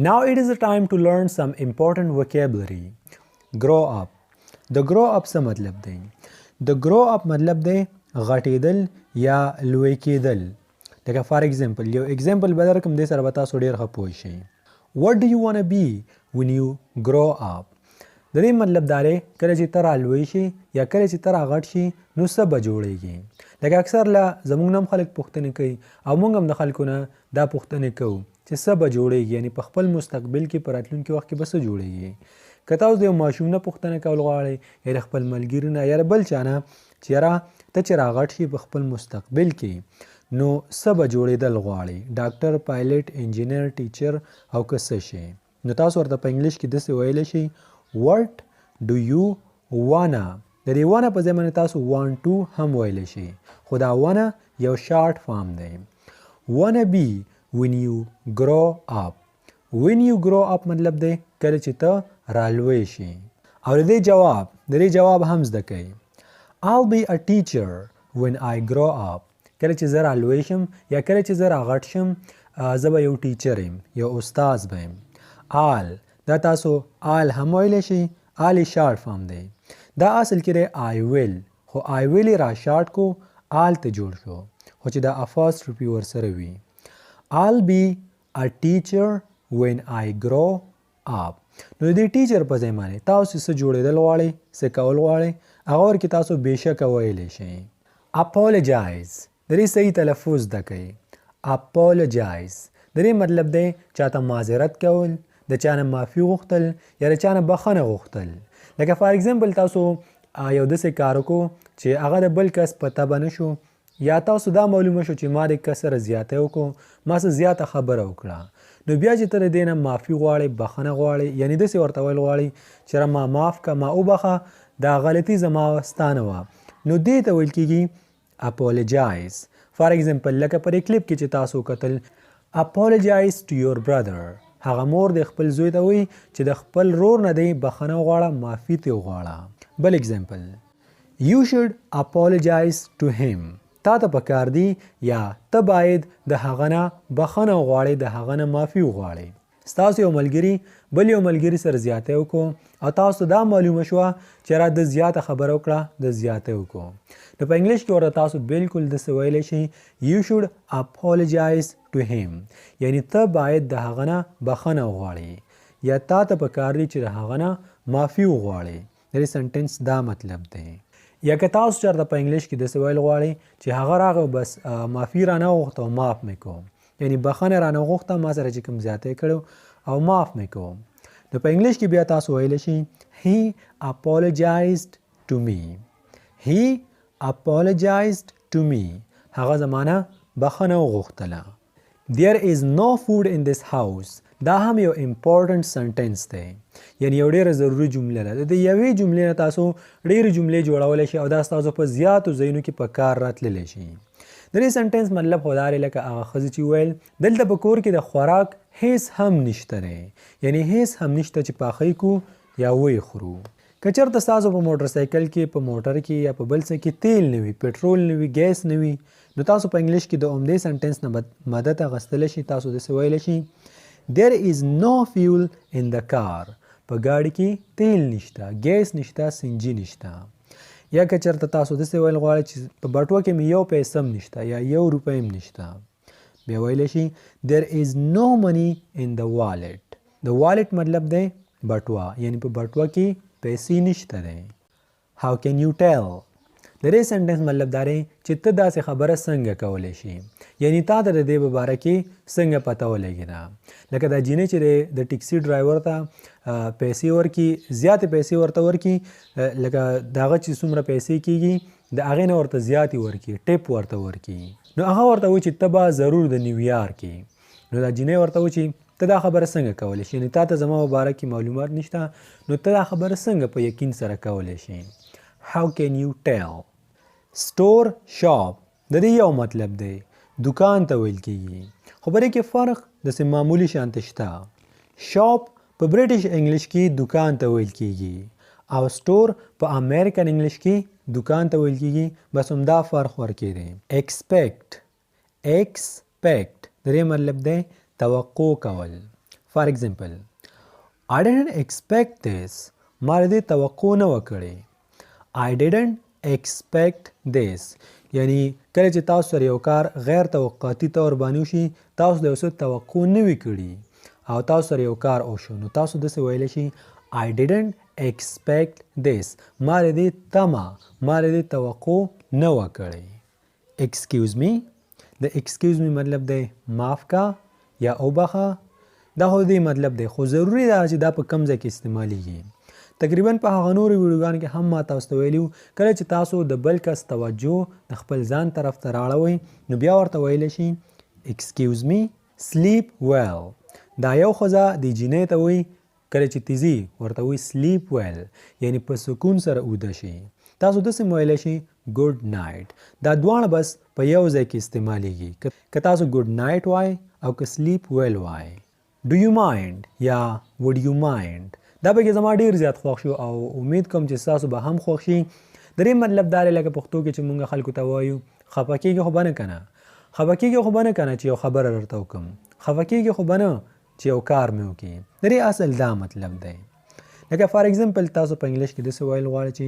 Now it is the time to learn some important vocabulary. Grow up. د grow up څه مطلب دی؟ د grow up مطلب دی غټېدل یا لوی کېدل. لکه فار ایگزامپل، یو ایگزامپل به درکړم، دې سره به تاسو ډېر ښه پوه شئ. What do you wanna be when you grow up؟ د دې مطلب دا دی کله چې ته را لوی شې یا کله چې ته را غټ شې نو څه به جوړېږي. لکه اکثر له زموږ نه هم خلک پوښتنې کوي او موږ هم د خلکو نه دا پوښتنې کوو چې څه به جوړېږي، یعنی په خپل مستقبل کې په راتلونکي وخت کې به څه جوړېږي. که تاسو د یو ماشوم نه پوښتنه کول غواړئ یا د خپل ملګري نه یا د بل چا نه چې یاره ته چې راغټ شې په خپل مستقبل کې نو څه به جوړېدل غواړې، ډاکټر، پایلټ، انجینر، ټیچر او که څه شی، نو تاسو ورته په انګلیش کې داسې ویلی شئ What do you wanna. د دې wanna په ځای باندې تاسو want to هم ویلی شئ، خو دا wanna یو شارټ فارم دی. Wanna be when you grow up. When you grow up مطلب دی کله چې ته رالوی شې. او د دې جواب، د دې جواب هم زده کوئ. I'll be a teacher when I grow up. کله چې زه رالوی شم یا کله چې زه راغټ شم زه به یو ټیچر یم، یو استاد به یم. I'll، دا تاسو I'll هم ویلی شئ، I'll یې شارټ فارم دی. دا اصل کې دی I will، خو I will یې را شارټ کو، I'll ته جوړ شو، خو چې دا apostrophe ورسره وي. I'll be a teacher when I grow up. نو د دې ټیچر په ځای باندې تاسو څه جوړېدل غواړئ، څه کول غواړئ، هغه ورکې تاسو بېشکه ویلی شئ. Apologize، د دې صحیح تلفظ زده کړئ. Apologize د دې مطلب دی چاته معذرت کول، د چا نه معافي غوښتل یا د چا نه بخښنه غوښتل. لکه فار ایگزامپل تاسو یو داسې کار وکړو چې هغه د بل کس په طبع نه شو، یا تاسو دا معلومه شو چې ما د کس سره زیاتی وکړو، ما څه زیاته خبره وکړه، نو بیا چې ته د دې نه معافي غواړې، بخښنه غواړې، یعنی داسې ورته ویل غواړې چې را ما معاف که، ما وبخښه، دا غلطي زما وه ستا نه وه، نو دې ته ویل کېږي apologize. فار ایگزامپل لکه په دې کلیپ کې چې تاسو کتل، apologize to your brother. هغه مور د خپل زوی ته وایي چې د خپل رور نه دی بخښنه وغواړه، معافي ترې وغواړه. بل ایگزامپل، You should apologize to him. تا ته پکار دی یا ته باید د هغه نه بخښنه وغواړې، د هغه نه معافي وغواړې. ستاسو یو ملګري بل یو ملګري سره زیاتی وکړو او تاسو ته دا معلومه شوه چې را د زیاته خبره وکړه، د زیاتی وکړو، نو په انګلیش کې ورته تاسو بالکل داسې ویلی شئ You should apologize to him، یعنی ته باید د هغه نه بخښنه وغواړې یا تا ته پکار دی چې د هغه نه معافي وغواړې. د دې سنټنس دا مطلب دی. یا که تاسو چېرته په انګلیش کې داسې ویل غواړئ چې هغه راغی بس معافي رانه وغوښته او معاف مې کړو، یعنی بخښنه رانه وغوښته، ما سره چې کوم زیاتی کړو او معاف مې کړو، نو په انګلیش کې بیا تاسو ویلی شئ He apologized to me. He apologized to me. هغه زما نه بخښنه وغوښتله. There is no food in this house. دا هم یو important sentence دی، یعنی یو ډیره ضروري جمله ده. د یوې جملې نه تاسو ډېرې جملې جوړولی شئ او دا ستاسو په زیاتو ځایونو کې په کار راتللی شي. د دې سنټنس مطلب خو دا دی لکه هغه ښځې چې وویل دلته په کور کې د خوراک هیڅ هم نشته دی، یعنی هیڅ هم نشته چې پاخه یې کړو یا ویې خورو. که چېرته ستاسو په موټر سایکل کې، په موټر کې یا په بل څه کې تیل نه وي، پټرول نه وي، ګیس نه وي، نو تاسو په انګلیش کې د همدې سنټنس نه مدد اخیستلی شئ. تاسو داسې ویلی شئ There is no fuel in the car. په ګاډي کې تیل نشته، ګیس نشته، سنجي نشته. یا که چېرته تاسو داسې ویل غواړئ چې په بټوه کې مې یو پیسه هم نشته یا یو روپۍ هم نشته، بیا ویلی شئ There is no money in the wallet. د wallet مطلب دی بټوه، یعنی په بټوه کې پیسې نشته دی. How can you tell؟ د دې سنټنس مطلب دا دی چې ته داسې خبره څنګه کولی شې، یعنی تا ته د دې په باره کې څنګه پته ولګېده. لکه دا جینۍ چې دی د ټیکسي ډرایور ته پیسې ورکړي، زیاتې پیسې ورته ورکړي، لکه د هغه چې څومره پیسې کېږي د هغې نه ورته زیاتې ورکړي، ټیپ ورته ورکړي، نو هغه ورته وایي چې ته به ضرور د نیویارک یې. نو دا جینۍ ورته وایي چې ته دا خبره څنګه کولی شې، یعنی تا ته زما په باره کې معلومات نشته، نو ته دا خبره څنګه په یقین سره کولی شې. How can you tell؟ Store، shop، د دې یو مطلب دی، دکان ته ویل کېږي، خو په دې کې فرق داسې معمولي شانته شته. شاپ په برټش انګلیش کې دکان ته ویل کېږي او سټور په امریکن انګلیش کې دکان ته ویل کېږي، بس همدا فرق ورکې دی. Expect، expect، د دې مطلب دی توقع کول. For example, I didn't expect this. ما له دې توقع نه وه کړې. I didn't expect this. یعنی کله چې تاسو سره یو کار غیر توقعاتي طور باندې وشي، تاسو له یو څه توقع نه وي کړي او تاسو سره یو کار وشو، نو تاسو داسې ویلی شئ I didn't expect this. ما له دې تمه، ما له دې توقع نه وه کړې. Excuse me. د excuse me مطلب دی معاف کا یا وبخښه. دا خو دې مطلب دی، خو ضروري ده چې دا په کوم ځای کې استعمالیږي. تقریبا په هغه نورو ویډیوګانو کې هم ما تاسو ته ویلي وو، کله چې تاسو د بل کس توجه د خپل ځان طرف ته راړوئ نو بیا ورته ویلی شي excuse me. Sleep well. دا یو ښځه د جینۍ ته وایي کله چې تیزي ورته وایي sleep well، یعنی په سکون سره اوده شي. تاسو داسې هم ویلی شئ good night. دا دواړه بس په یو ځای کې استعمالیږي، که تاسو good night وای او که sleep well وای. Do you mind یا would you mind. دا پکې زما ډیر زیات خوښ شو او امید کوم چې ستاسو به هم خوښ شي. د دې مطلب دا دی لکه پښتو کې چې مونږ خلکو ته وایو خفه کېږي خو به نه که نه، خفه کېږي خو به نه که نه چې یو خبره درته وکړم، خفه کېږي خو به نه چې یو کار مې وکړي. د دې اصل دا مطلب دی. لکه for example تاسو په انګلیش کې داسې ویل غواړئ چې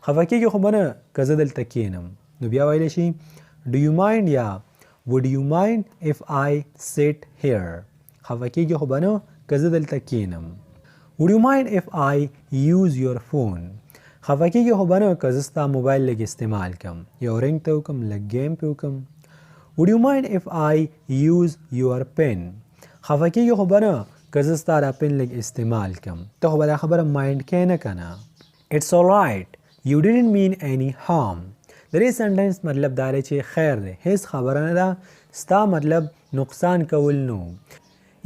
خفه کېږي خو به نه که زه دلته کښېنم، نو بیا ویلی شي do you mind یا would you mind if I sit here. خفه کېږي خو به نه که زه دلته کښېنم. Would you mind if I use your phone. خفه کېږي خو به نه که زه ستا موبایل لږ استعمال کړم، یو رنګ ته وکړم، لږ ګیم پې وکړم. Would you mind if I use your pen. خفه کېږي خو به نه که زه ستا دا پن لږ استعمال کړم، ته خو به دا خبره mind کې نه که نه. It's alright, you didn't mean any harm. د دې sentence مطلب دا دی چې خیر دی، هیڅ خبره نه ده، ستا مطلب نقصان کول نه.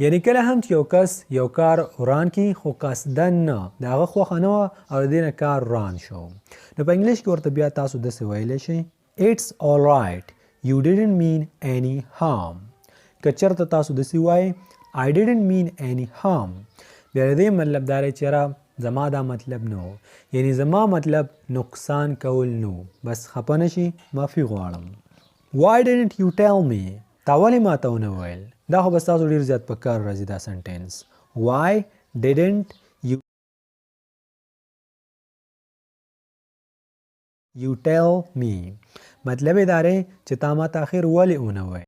یعنی کله هم چې یو کس یو کار وران کړي خو قصداً نه، د هغه خوښه نه وه او د دې نه کار وران شو، نو په انګلیش کې ورته بیا تاسو داسې ویلی شئ It's alright, you didn't mean any harm. که چېرته تاسو داسې ووایئ I didn't mean any harm، بیا د دې مطلب دا دی چې یاره زما دا مطلب نه و، یعنی زما مطلب نقصان کول نه و، بس خفه نه شي، معافي غواړم. Why didn't you tell me. تا ولې ماته ونه ویل؟ دا خو به ستاسو ډېر زیات په کار راځي دا sentence. Why didn't you tell me. مطلب یې دا دی چې تا ماته اخر ولې ونه ویل.